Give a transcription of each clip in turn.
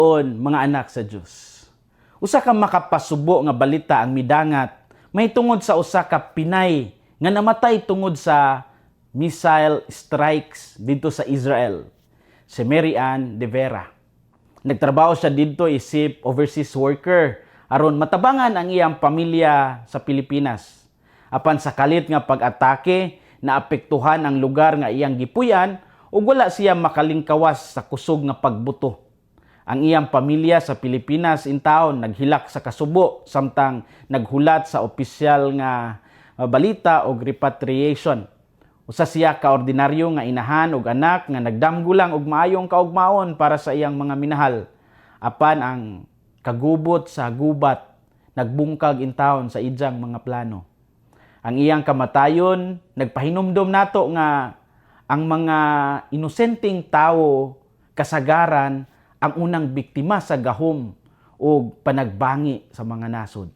Mga anak sa Dios. Usa ka makapasubo nga balita ang midangat mahitungod sa usa ka Pinay nga namatay tungod sa missile strikes didto sa Israel. Si Mary Ann De Vera. Nagtrabaho siya didto isip overseas worker aron matabangan ang iyang pamilya sa Pilipinas. Apan sa kalit nga pag-atake, naapektuhan ang lugar nga iyang gipuy-an ug wala siya makalingkawas sa kusog nga pagbuto. Ang iyang pamilya sa Pilipinas intawon naghilak sa kasubo samtang naghulat sa opisyal nga balita og repatriation. Usa siya ka ordinaryo nga inahan og anak nga nagdamgo lang og maayong kaugmaon para sa iyang mga minahal. Apan ang kagubot sa gubat nagbungkag intawon sa iyang mga plano. Ang iyang kamatayon nagpahinumdom nato nga ang mga inosenteng tawo kasagaran ang unang biktima sa gahom o panagbangi sa mga nasod.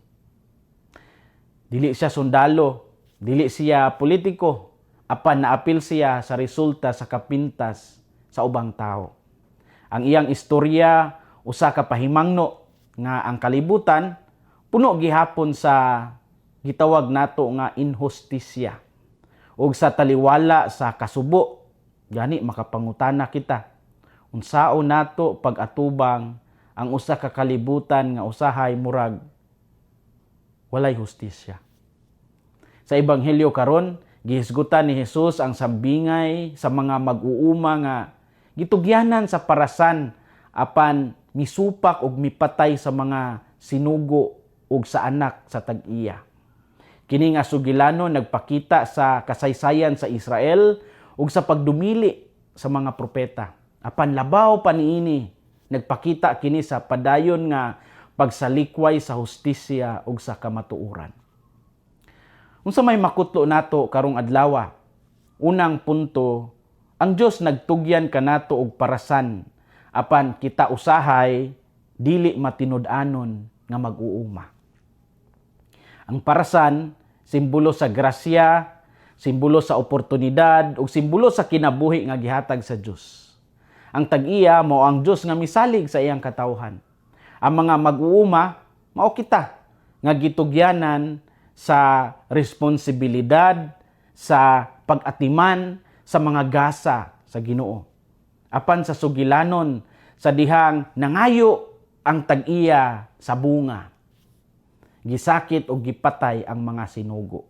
Dili siya sundalo, dili siya politiko, apan naapil siya sa resulta sa kapintas sa ubang tao. Ang iyang istorya usa ka pahimangno nga ang kalibutan puno gihapon sa gitawag nato nga inhustisya ug sa taliwala sa kasubo. Gani makapangutana kita, unsaon nato pag-atubang ang usa ka kalibutan nga usahay murag walay hustisya? Sa ebanghelyo karon, gihisgutan ni Jesus ang sambingay sa mga mag-uuma nga gitugyanan sa parasan apan misupak og mipatay sa mga sinugo ug sa anak sa tag-iya. Kini nga sugilano nagpakita sa kasaysayan sa Israel ug sa pagdumili sa mga propeta. Apan labaw pa niini, nagpakita kini sa padayon nga pagsalikway sa hustisya ug sa kamatuoran. Unsa may makutlo nato karong adlaw? Unang punto, ang Dios nagtugyan kanato og parasan apan kita usahay dili matinud-anon nga mag-uuma. Ang parasan simbolo sa grasya, simbolo sa oportunidad ug simbolo sa kinabuhi nga gihatag sa Dios. Ang tag-iya mao ang Dios nga misalig sa iyang katawhan. Ang mga mag-uuma mao kita nga gitugyanan sa responsibilidad sa pag-atiman sa mga gasa sa Ginoo. Apan sa sugilanon, sa dihang nangayo ang tag-iya sa bunga, gisakit o gipatay ang mga sinugo.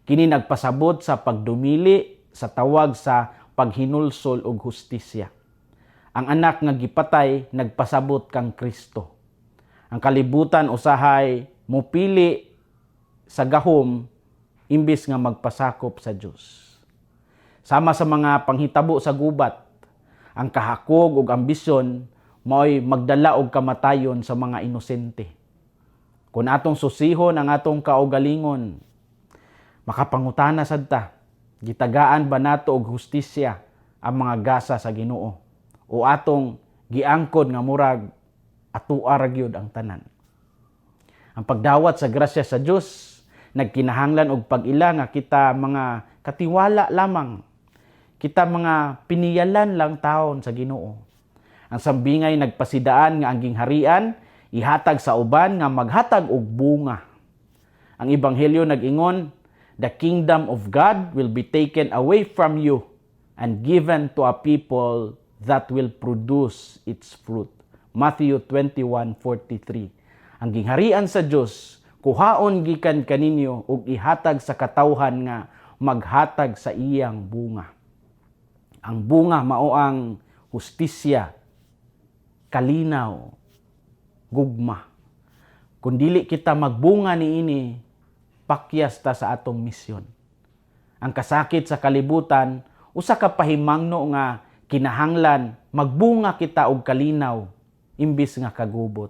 Kini nagpasabot sa pagdumili sa tawag sa paghinulsol og hustisya. Ang anak nga gipatay nagpasabot kang Kristo. Ang kalibutan usahay mupili sa gahom imbis nga magpasakop sa Dios. Sama sa mga panghitabo sa gubat, ang kahakog ug ambisyon mao'y magdala og kamatayon sa mga inosente. Kung atong susihon ang atong kaugalingon, makapangutana sad ta, gitagaan ba nato og hustisya ang mga gasa sa Ginoo o atong giangkon nga murag atua ra gyud ang tanan? Ang pagdawat sa grasya sa Dios nagkinahanglan og pag-ila nga kita mga katiwala lamang. Kita mga piniyalan lang taon sa Ginoo. Ang sambingay nagpasidaan nga ang gingharian ihatag sa uban nga maghatag og bunga. Ang ebanghelyo nag-ingon, "The kingdom of God will be taken away from you and given to a people that will produce its fruit." Matthew 21:43. Ang gingharian sa Dios kuhaon gikan kaninyo ug ihatag sa katawhan nga maghatag sa iyang bunga. Ang bunga mao ang hustisya, kalinaw, gugma. Kung dili kita magbunga niini, pakyas ta sa atong misyon. Ang kasakit sa kalibutan usa ka pahimangno nga kinahanglan magbunga kita og kalinaw imbis nga kagubot.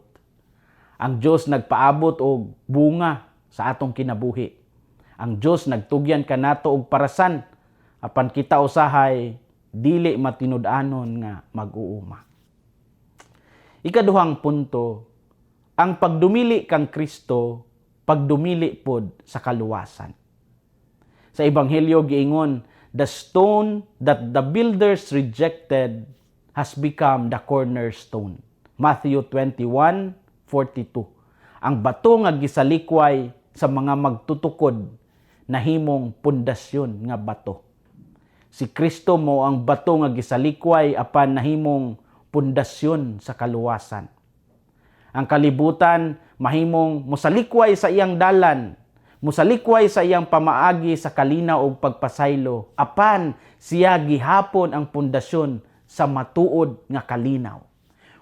Ang Dios nagpaabot og bunga sa atong kinabuhi. Ang Dios nagtugyan kanato og parasan apan kita usahay dili matinud-anon nga mag-uuma. Ikaduhang punto, ang pagdumili kang Kristo, pagdumili pod sa kaluwasan. Sa Ebanghelyo giingon, "The stone that the builders rejected has become the cornerstone." Matthew 21:42. Ang bato nga gisalikway sa mga magtutukod nahimong pundasyon nga bato. Si Kristo mao ang bato nga gisalikway apan nahimong pundasyon sa kaluwasan. Ang kalibutan mahimong mosalikway sa iyang dalan, mosalikway sa iyang pamaagi sa kalinaw ug pagpasaylo, apan siya gihapon ang pundasyon sa matuod nga kalinaw.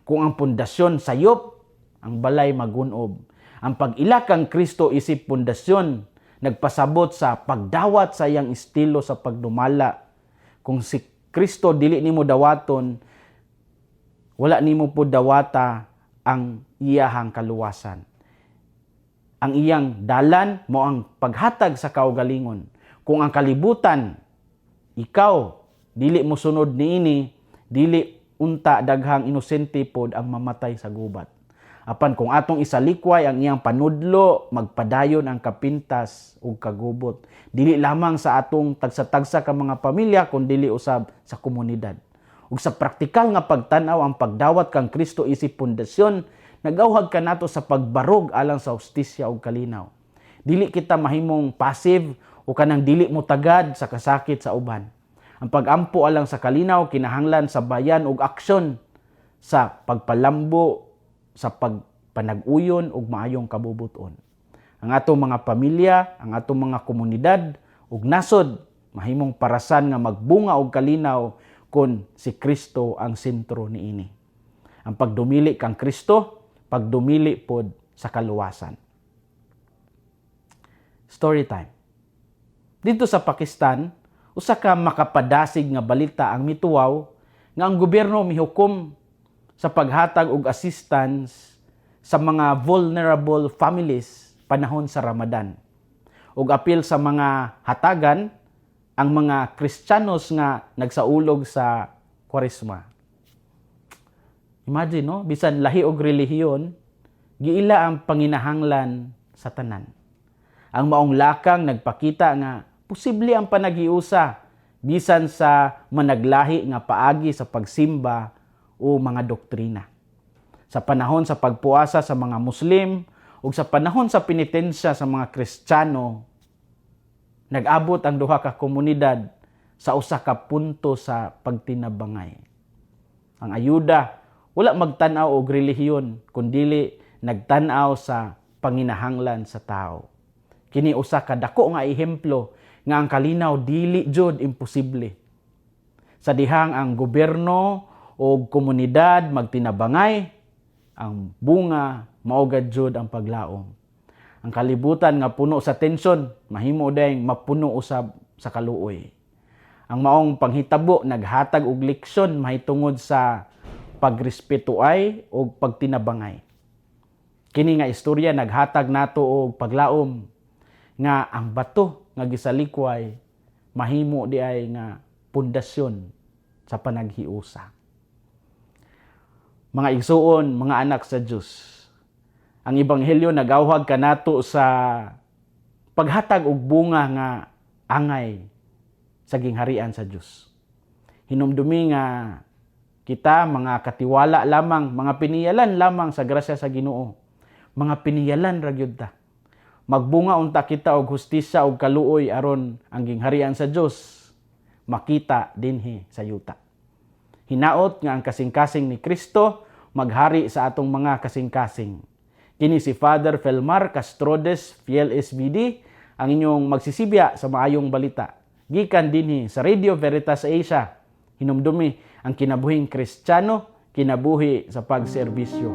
Kung ang pundasyon sayop, ang balay magunob. Ang pag-ila kang Kristo isip pundasyon, nagpasabot sa pagdawat sa iyang estilo sa pagdumala. Kung si Kristo dili nimo dawaton, wala nimo po dawata ang iyahang kaluwasan. Ang iyang dalan mao ang paghatag sa kaugalingon. Kung ang kalibutan, ikaw dili mo sunod niini, dili unta daghang inosente pod ang mamatay sa gubat. Apan kung atong isalikway ang iyang panudlo, magpadayon ang kapintas ug kagubot. Dili lamang sa atong tagsa-tagsa ka mga pamilya, kun dili usab sa komunidad. Ug sa praktikal nga pagtan-aw, ang pagdawat kang Kristo isip pundasyon, nagawhag kanato sa pagbarog alang sa hustisya ug kalinaw. Dili kita mahimong passive o kanang dili mo tagad sa kasakit sa uban. Ang pagampo alang sa kalinaw kinahanglan sa bayan ug aksyon sa pagpalambo, sa pagpanag-uyon ug maayong kabubuton. Ang atong mga pamilya, ang atong mga komunidad ug nasod mahimong parasan nga magbunga og kalinaw kon si Kristo ang sentro niini. Ang pagdumili kang Kristo, pagdumili pod sa kaluwasan. Story time. Dito sa Pakistan, usa ka makapadasig nga balita ang mituwaw nga ang gobyerno mihukom sa paghatag og assistance sa mga vulnerable families panahon sa Ramadan. Ug apil sa mga hatagan ang mga Kristiyanos nga nagsaulog sa Kwaresma. Imagine, no, bisan lahi og relihiyon, giila ang panginahanglan sa tanan. Ang maong lakang nagpakita nga posible ang panaghiusa bisan sa managlahi nga paagi sa pagsimba o mga doktrina. Sa panahon sa pagpuasa sa mga Muslim ug sa panahon sa penitensya sa mga Kristiyano, nag-abot ang duha ka komunidad sa usa ka punto sa pagtinabangay. Ang ayuda wala magtan-aw og relihiyon kundili nagtan-aw sa panginahanglan sa tao. Kini usa ka dako nga ehemplo nga ang kalinaw dili jud imposible. Sa dihang ang gobyerno o komunidad magtinabangay, ang bunga maugad jud ang paglaom. Ang kalibutan nga puno sa tensyon, mahimo dayong mapuno usab sa kaluoy. Ang maong panghitabo naghatag og leksyon mahitungod sa pagrespetuay og pagtinabangay. Kini nga istorya naghatag nato og paglaom nga ang bato nga gisalikway mahimo di ay nga pundasyon sa panaghiusa. Mga igsuon, mga anak sa Dios, ang ebanghelyo nagawhag kanato sa paghatag og bunga nga angay sa gingharian sa Dios. Hinumdumi nga kita mga katiwala lamang, mga piniyalan lamang sa grasya sa Ginoo. Mga piniyalan ra gyud ta. Magbunga unta kita og hustisya og kaluoy aron ang gingharian sa Dios makita dinhi sa yuta. Hinaot nga ang kasing-kasing ni Kristo maghari sa atong mga kasing-kasing. Kini si Father Felmar Castrodes, Fiel SVD, ang inyong magsisibya sa maayong balita. Gikan dinhi sa Radio Veritas Asia. Hinumdumi ang kinabuhing Kristiyano, kinabuhi sa pagserbisyo.